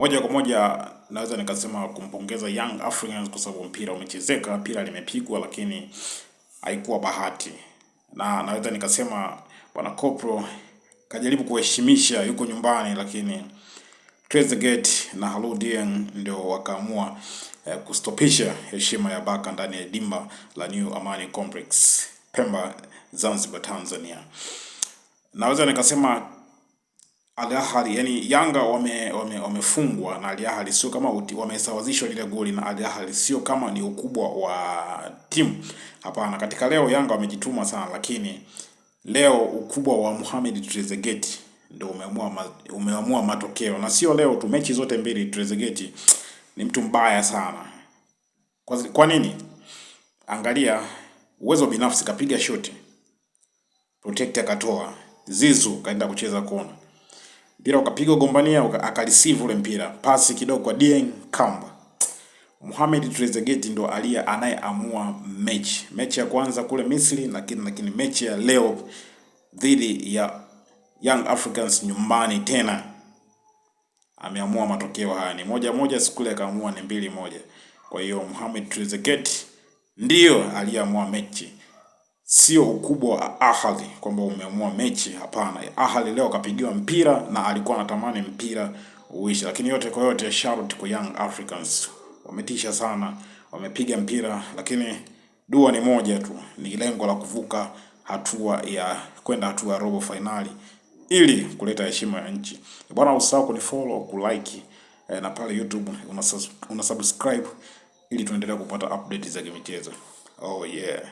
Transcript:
Moja kwa moja naweza nikasema kumpongeza Young Africans kwa sababu mpira umechezeka, mpira limepigwa, lakini haikuwa bahati, na naweza nikasema bwana Koplo kajaribu kuheshimisha, yuko nyumbani, lakini Trezeguet na Halou Dieng ndio wakaamua kustopisha heshima ya Baka ndani ya dimba la New Amani Complex Pemba, Zanzibar, Tanzania. Naweza nikasema Al Ahly, yani Yanga wamefungwa na Al Ahly, sio kama wamesawazishwa lile goli na Al Ahly, sio kama ni ukubwa wa timu. Hapana, katika leo Yanga wamejituma sana, lakini leo ukubwa wa Mohamed Trezeguet ndio umeamua matokeo, na sio leo tu, mechi zote mbili Trezeguet ni mtu mbaya sana. Kwa nini? Angalia uwezo binafsi, kapiga shoti, protect akatoa, Zizu kaenda kucheza kona, mpira ukapiga gombania, akareceive ule mpira, pasi kidogo kwa Dieng Kamba. Mohamed Trezeguet ndo aliye anayeamua mechi. Mechi ya kwanza kule Misri, lakini mechi ya leo dhidi ya Young Africans nyumbani tena ameamua matokeo haya ni 1-1, siku ile akaamua ni 2-1. Kwa hiyo Mohamed Trezeguet ndiyo aliyeamua mechi, sio ukubwa wa Ahly kwamba umeamua mechi. Hapana, Ahly leo akapigiwa mpira na alikuwa anatamani mpira uishe, lakini yote kwa yote, shout kwa Young Africans, wametisha sana, wamepiga mpira, lakini dua ni moja tu, ni lengo la kuvuka hatua ya kwenda hatua ya robo fainali ili kuleta heshima ya nchi. Bwana, usahau kunifollow, kulike na pale YouTube una subscribe ili tuendelee kupata update za kimichezo. Oh yeah.